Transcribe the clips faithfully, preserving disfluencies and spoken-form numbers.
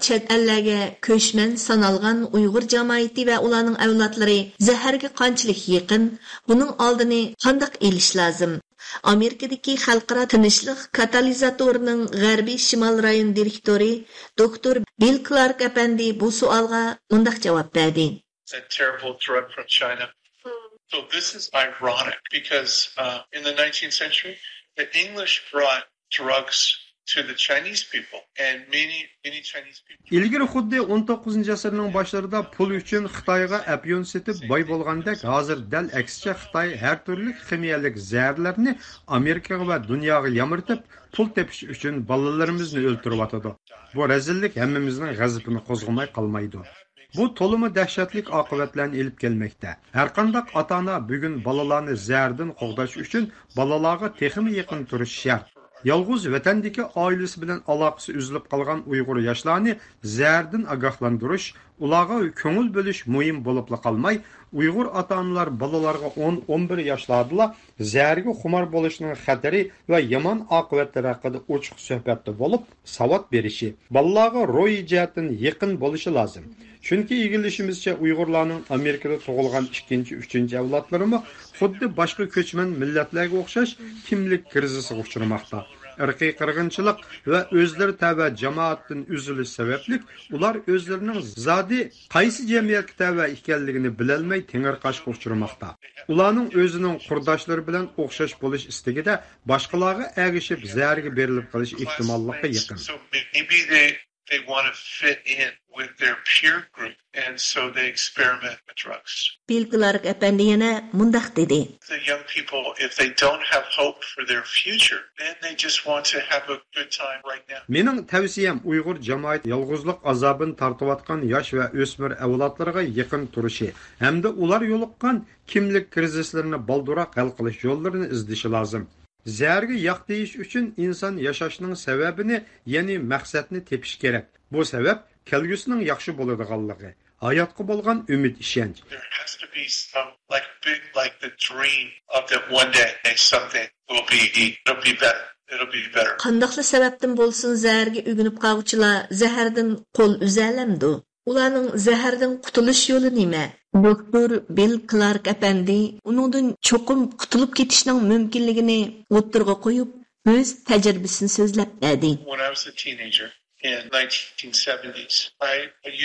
چەت ئەللەرگە كۆچمەن سانالغان ئۇيغۇر جامائىتى ۋە ئۇلارنىڭ ئەۋلادلىرى زەھەرگە قانچىلىك يېقىن، بۇنىڭ ئالدىنى قانداق ئېلىش لازىم؟ ئامېرىكىدىكى خەلقئارا تىنچلىق كاتالىزاتورىنىڭ غەربىي شىمال رايون دىرېكتورى دوكتور بىل كلارك ئەپەندى بۇ سوئالغا مۇنداق جاۋاب بەردى. That terrible drug from China. So this is ironic because uh, in the nineteenth century, the English brought drugs to the Chinese people, and many, many Chinese people. ئىلگىرى خۇددى ئون توققۇزىنچى ئەسىرنىڭ باشلىرىدا پۇل ئۈچۈن خىتايغا ئەپيۈن سېتىپ باي بولغاندەك، ھازىر دەل ئەكسىچە خىتاي ھەر تۈرلۈك خىمىيەلىك زەھەرلەرنى ئامېرىكىغا ۋە دۇنياغا يامرىتىپ، پۇل تېپىش ئۈچۈن بالىلىرىمىزنى ئۆلتۈرۈۋاتىدۇ. بۇ رەزىللىك ھەممىمىزنىڭ غەزىپىنى قوزغىماي قالمايدۇ. بۇ تولىمۇ دەھشەتلىك ئاقىۋەتلەرنى ئېلىپ كەلمەكتە. ھەرقانداق ئاتا-ئانا بۈگۈن بالىلارنى زەھەردىن قوغداش ئۈچۈن بالىلارغا تېخىمۇ يېقىن تۇرۇشى شەرت. يالغۇز ۋەتەندىكى ئائىلىسى بىلەن ئالاقىسى ئۈزۈلۈپ قالغان ئۇيغۇر ياشلارنى زەھەردىن ئاگاھلاندۇرۇش، ئۇلارغا كۆڭۈل بۆلۈش مۇھىم بولۇپلا قالماي، ئۇيغۇر ئاتا-ئانىلار بالىلارغا ئون، ئون بىر ياشلاردىلا زەھەرگە خۇمار بولۇشنىڭ خەتىرى ۋە يامان ئاقىۋەتلىرى ھەققىدە ئوچۇق سۆھبەتتە بولۇپ، ساۋات بېرىشى، بالىلارغا روھىي جەھەتتىن يېقىن بولۇشى لازىم. چۈنكى ئىگىلىشىمىزچە، ئۇيغۇرلارنىڭ ئامېرىكىدا تۇغۇلغان ئىككىنچى، ئۈچىنچى ئەۋلادلىرىمۇ خۇددى باشقا كۆچمەن مىللەتلەرگە ئوخشاش كىملىك كىرىزىسىغا ئۇچرىماقتا. ئىرقىي قىرغىنچىلىق ۋە ئۆزلىرى تەۋە جامائەتتىن ئۈزۈلۈش سەۋەبلىك، ئۇلار ئۆزلىرىنىڭ زادى قايسى جەمئىيەتكە تەۋە ئىكەنلىكىنى بىلەلمەي تېڭىرقاشقا ئۇچرىماقتا. ئۇلارنىڭ ئۆزىنىڭ قۇرداشلىرى بىلەن ئوخشاش بولۇش ئىستىكىدە باشقىلارغا ئەگىشىپ زەھەرگە بېرىلىپ قېلىش ئېھتىماللىقى يېقىن. So maybe they, they want to fit in with their peer group, and so they experiment with drugs. بىل كلارك ئەپەندى يەنە مۇنداق دېدى. The young people, if they don't have hope for their future, then they just want to have a good time right now. مېنىڭ تەۋسىيەم ئۇيغۇر جامائىتى يالغۇزلۇق ئازابىنى تارتىۋاتقان ياش ۋە ئۆسمۈر ئەۋلادلىرىغا يېقىن تۇرۇشى ھەمدە ئۇلار يولۇققان كىملىك كىرىزىسلىرىنى بالدۇرراق ھەل قىلىش يوللىرىنى ئىزدىشى لازىم. زەھەرگە ياق دېيىش ئۈچۈن ئىنسان ياشاشنىڭ سەۋەبىنى، يەنى مەقسەتنى تېپىشى كېرەك. بۇ سەۋەب كەلگۈسىنىڭ ياخشى بولىدىغانلىقى، ھاياتقا بولغان ئۈمىد، ئىشەنچ. There has to be some, like, big, like, the dream of that one day something will be, it'll be better. It'll be better. قانداقلا سەۋەبتىن بولسۇن، زەھەرگە ئۆگىنىپ قالغۇچىلار زەھەردىن قول ئۈزەلەمدۇ؟ ئۇلارنىڭ زەھەردىن قۇتۇلۇش يولى نېمە؟ دوكتور بىل كلارك ئەپەندى ئۇنىڭدىن چوقۇم قۇتۇلۇپ كېتىشنىڭ مۇمكىنلىكىنى ئوتتۇرىغا قويۇپ، ئۆز تەجرىبىسىنى سۆزلەپ بەردى. When I was a teenager in nineteen seventies, I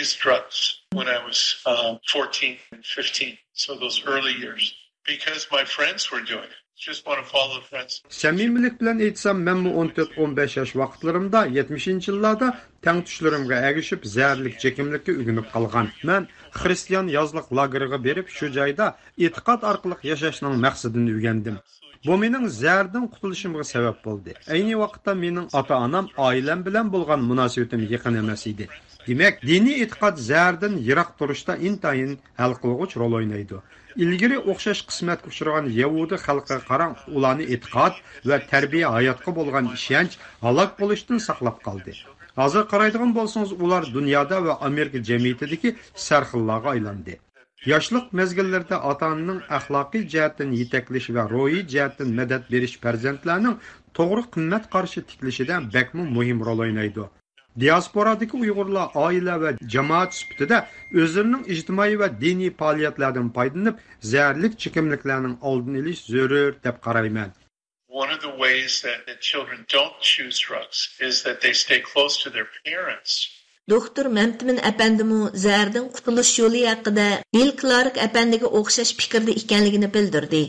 used drugs when I was um, fourteen and fifteen. So those early years. Because my friends were doing it. Just want to follow friends. سەمىمىيلىك بىلەن ئېيتسام، مەنمۇ ئون تۆت، ئون بەش ياش ۋاقىتلىرىمدا، يەتمىشىنچى يىللاردا تەڭتۇشلىرىمغا ئەگىشىپ، زەھەرلىك چېكىملىككە ئۆگىنىپ قالغان. مەن خىرىستىيان يازلىق لاگېرىغا بېرىپ، شۇ جايدا ئېتىقاد ئارقىلىق ياشاشنىڭ مەقسىتىنى ئۆگەندىم. بۇ مېنىڭ زەھەردىن قۇتۇلۇشۇمغا سەۋەب بولدى. ئەينى ۋاقىتتا مېنىڭ ئاتا-ئانام، ئائىلەم بىلەن بولغان مۇناسىۋىتىم يېقىن ئەمەس ئىدى. دېمەك، دىنىي ئېتىقاد زەھەردىن يىراق تۇرۇشتا ئىنتايىن ھەل قىلغۇچ رول ئوينايدۇ. ئىلگىرى ئوخشاش قىسمەتكە ئۇچرىغان يەھۇدىي خەلقىگە قاراڭ، ئۇلارنى ئېتىقاد ۋە تەربىيە، ھاياتقا بولغان ئىشەنچ ھالاك بولۇشتىن ساقلاپ قالدى. ھازىر قارايدىغان بولسىڭىز، ئۇلار دۇنيادا ۋە ئامېرىكا جەمئىيىتىدىكى سەرخىللارغا ئايلاندى. ياشلىق مەزگىللىرىدە ئاتا-ئانىنىڭ ئەخلاقىي جەھەتتىن يېتەكلىشى ۋە روھىي جەھەتتىن مەدەت بېرىشى پەرزەنتلەرنىڭ توغرا قىممەت قارىشى تىكلىشىدە بەكمۇ مۇھىم رول ئوينايدۇ. دىياسپورادىكى ئۇيغۇرلار ئائىلە ۋە جامائەت سۈپىتىدە ئۆزلىرىنىڭ ئىجتىمائىي ۋە دىنىي پائالىيەتلەردىن پايدىلىنىپ، زەھەرلىك چېكىملىكلەرنىڭ ئالدىنى ئېلىش زۆرۈر دەپ قارايمەن. One of the ways that the children don't choose drugs is that they stay close to their parents. دوكتور مەمتىمىن ئەپەندىمۇ زەھەردىن قۇتۇلۇش يولى ھەققىدە بىل كلارك ئەپەندىگە ئوخشاش پىكىردە ئىكەنلىكىنى بىلدۈردى.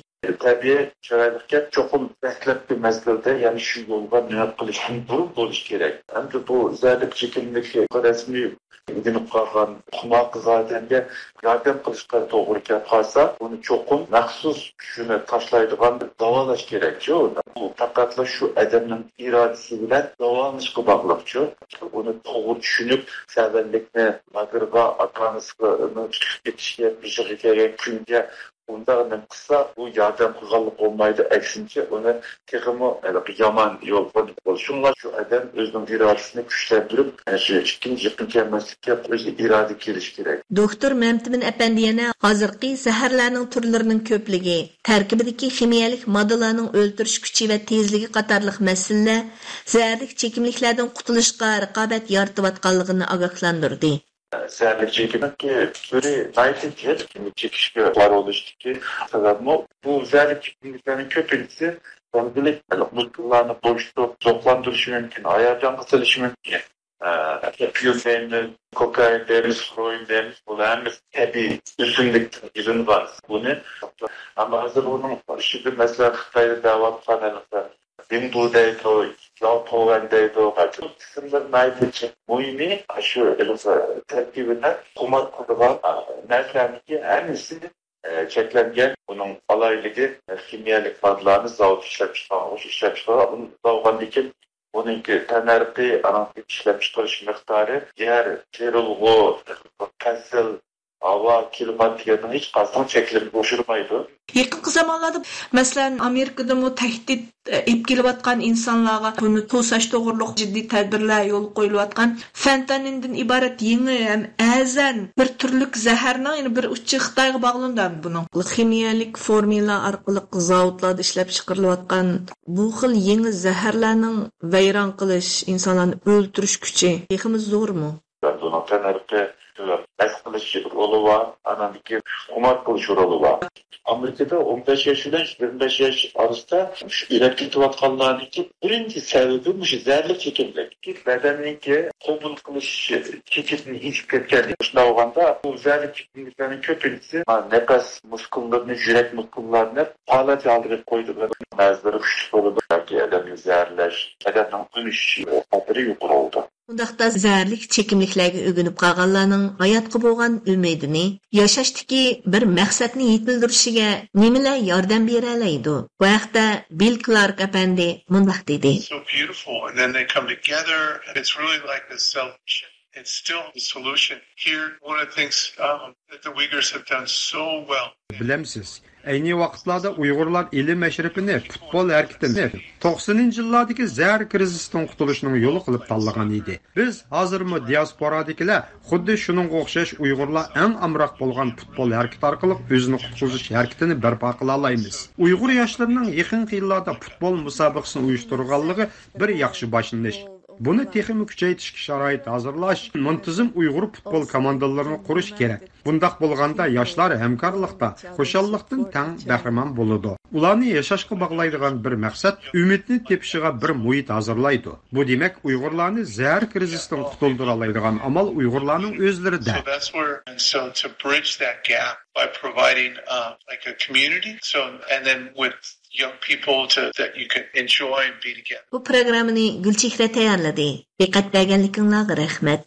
تەبىئىي، چىرايلىق گەپ، چوقۇم دەسلەپكى مەزگىلدە يەنە شۇ يولغا مېڭىپ قېلىشتىن بۇرۇن بولۇش كېرەك. ئەمدى بۇ زەھەرلىك چېكىملىككە رەسمىي ئۆگىنىپ قالغان قۇمار قىز ئادەمگە ياردەم قىلىشقا توغرا كەپ قالسا، ئۇنى چوقۇم مەخسۇس شۇنى تاشلايدىغان بىر داۋالاش كېرەكچۇ. بۇ پەقەتلا شۇ ئادەمنىڭ ئىرادىسى بىلەن داۋالىنىشقا باغلىقچۇ. ئۇنى توغرا چۈشىنىپ، سەۋەنلىكنى لاگېرغا ئاتا-ئانىسىنى تۇتۇپ كېتىشكە، بېشىغا كەلگەن كۈنگە ئۇنداق نېمە قىلسا، بۇ ياردەم قىلغانلىق بولمايدۇ، ئەكسىنچە، ئۇنى تېخىمۇ ھېلىقى يامان يولغا بولىدۇ. شۇڭلاشقا شۇ ئادەم ئۆزىنىڭ ئىرادىسىنى كۈچلەندۈرۈپ، ئەنە شۇ ئىككىنچى يېقىن كەلمەسلىككە ئۆزى ئىرادە كېلىشى كېرەك. دوكتور مەمتىمىن ئەپەندى يەنە ھازىرقى زەھەرلەرنىڭ تۈرلىرىنىڭ كۆپلۈكى، تەركىبىدىكى خىمىيەلىك ماددىلارنىڭ ئۆلتۈرۈش كۈچى ۋە تېزلىكى قاتارلىق مەسىلىلەر زەھەرلىك چېكىملىكلەردىن قۇتۇلۇشقا رىقابەت يارىتىۋاتقانلىقىنى ئاگاھلاندۇردى. زەھەرلىك چېكىملىكنىڭكى تۈرى ناھايىتى جىق، چېكىشكە بار بولۇشتىكى سەۋەبمۇ بۇ زەھەرلىك چېكىملىكلەرنىڭ كۆپىنچىسى بىردىنلىك مۇسكۇللارنى بوشىتىپ زوقلاندۇرۇشى مۇمكىن، ھاياجانغا سېلىشى مۇمكىن. ئەپيۇن دەيمىز، كوكايىن دەيمىز، خروئىن دەيمىز، بۇلار ھەممىسى تەبىئىي ئۆسۈملۈكتىن ئېلىنغان. بۇنى، ئەمما ھازىر ئۇنىڭ ئىچىدە، مەسىلەن، خىتايدا دەۋاتقان بىڭدۇ دەيدۇ، ياۋتوۋەن دەيدۇ، قىسىملىرى ناھايىتى جىق. مۇھىمى، شۇ تەركىبىدە خۇمار قىلىدىغان نەرسىلەرنىڭكى ھەممىسى چەكلەنگەن. ئۇنىڭ ئالاھىدىلىكى، خىمىيەلىك ماددىلارنى زاۋۇت ئىشلەپچىقارغۇچى ئىشلەپچىقارغان، ئۇنى ئىشلەپچىقارغاندىن كېيىن ئۇنىڭكى تەننەرخى، ئانىڭ ئىشلەپچىقىرىش مىقدارى، يەر، تېرىلغۇ، پەسىل، ھاۋا، كىلىمات دېگەننىڭ ھېچقايسىسىنىڭ چەكلىمىگە ئۇچرىمايدۇ. يېقىنقى زامانلاردا، مەسىلەن، ئامېرىكىدىمۇ تەھدىت ئېلىپ كېلىۋاتقان ئىنسانلارغا بۇنى توساش توغرۇلۇق جىددىي تەدبىرلەر يولغا قويۇلۇۋاتقان. فەنتانىلدىن ئىبارەت يېڭى ھەم ئەرزان بىر تۈرلۈك زەھەرنىڭ يەنە بىر ئۇچى خىتايغا باغلىنىدۇ بۇنىڭ. خىمىيەلىك فورمۇلا ئارقىلىق زاۋۇتلاردا ئىشلەپچىقىرىلىۋاتقان بۇ خىل يېڭى زەھەرلەرنىڭ ۋەيران قىلىش، ئىنسانلارنى ئۆلتۈرۈش كۈچى تېخىمۇ زورمۇ؟ بۇنىڭ تەننەرخى ئەس قىلىش رولى بار، ئانان كېيىن خۇمار قىلىش رولى بار. ئامېرىكىدا ئون بەش ياش بىلەن يىگىرمە بەش ياش ئارىسىدا شۇ ئۆلۈپ كېتىۋاتقانلارنىڭكى بىرىنچى سەۋەبى مۇشۇ زەھەرلىك چېكىملىك. بەدەننىڭكى قوبۇل قىلىش چېكىدىن ئېشىپ كەتكەن. شۇنداق بولغاندا، بۇ زەھەرلىك چېكىملىكلەرنىڭ كۆپىنچىسى نەپەس مۇسكۇللىرىنى، يۈرەك مۇسكۇللارنى پالەچ ھالىتىگە قويىدۇ. بەزىلىرى كۈچلۈك بولىدۇ ياكى ئادەمنى زەھەرلەش، ئادەمنىڭ ئۆلۈش خەتىرى يۇقىرى بولىدۇ. ئۇنداقتا زەھەرلىك چېكىملىكلەرگە ئۆگىنىپ قالغانلارنىڭ ھاياتقا بولغان ئۈمىدىنى، ياشاشتىكى بىر مەقسەتنى يېتىلدۈرۈشىگە نېمىلەر ياردەم بېرەلەيدۇ؟ بۇ ھەقتە بىل كلارك ئەپەندى مۇنداق دېدى. So beautiful, and then they come together. It's really like a celebration. It's still the solution. Here, one of the things um, that the Uyghurs have done so well. بىلەمسىز، ئەينى ۋاقىتلاردا ئۇيغۇرلار ئىلىم ئەشرىپىنى پۇتبول ھەرىكىتىنى توقسىنىنچى يىللاردىكى زەھەر كىرىزىستىن قۇتۇلۇشنىڭ يولى قىلىپ تاللىغان ئىدى. بىز ھازىرمۇ دىياسپورادىكىلەر خۇددى شۇنىڭغا ئوخشاش ئۇيغۇرلار ئەڭ ئامراق بولغان پۇتبول ھەرىكىتى ئارقىلىق ئۆزىنى قۇتقۇزۇش ھەرىكىتىنى بەرپا قىلالايمىز. ئۇيغۇر ياشلىرىنىڭ يېقىنقى يىللاردا پۇتبول مۇسابىقىسىنى ئۇيۇشتۇرغانلىقى بىر ياخشى باشلىنىش. بۇنى تېخىمۇ كۈچەيتىشكە شارائىت ھازىرلاش، مۇنتىزىم ئۇيغۇر پۇتبول كوماندىلىرىنى قۇرۇش كېرەك. بۇنداق بولغاندا ياشلار ھەمكارلىقتا، خۇشاللىقتىن تەڭ بەھرىمەن بولىدۇ. ئۇلارنى ياشاشقا باغلايدىغان بىر مەقسەت، ئۈمىدنى تېپىشىغا بىر مۇھىت ھازىرلايدۇ. بۇ دېمەك، ئۇيغۇرلارنى زەھەر كىرىزىستىن قۇتۇلدۇرالايدىغان ئامال ئۇيغۇرلارنىڭ ئۆزلىرىدە. So that's where, and so to bridge that gap by providing uh, like a community, so and then with young people to that you can enjoy and be together. بۇ پروگراممىنى گۈلچېھرە تەييارلىدى. دىققەت بەرگەنلىكىڭلارغا رەھمەت.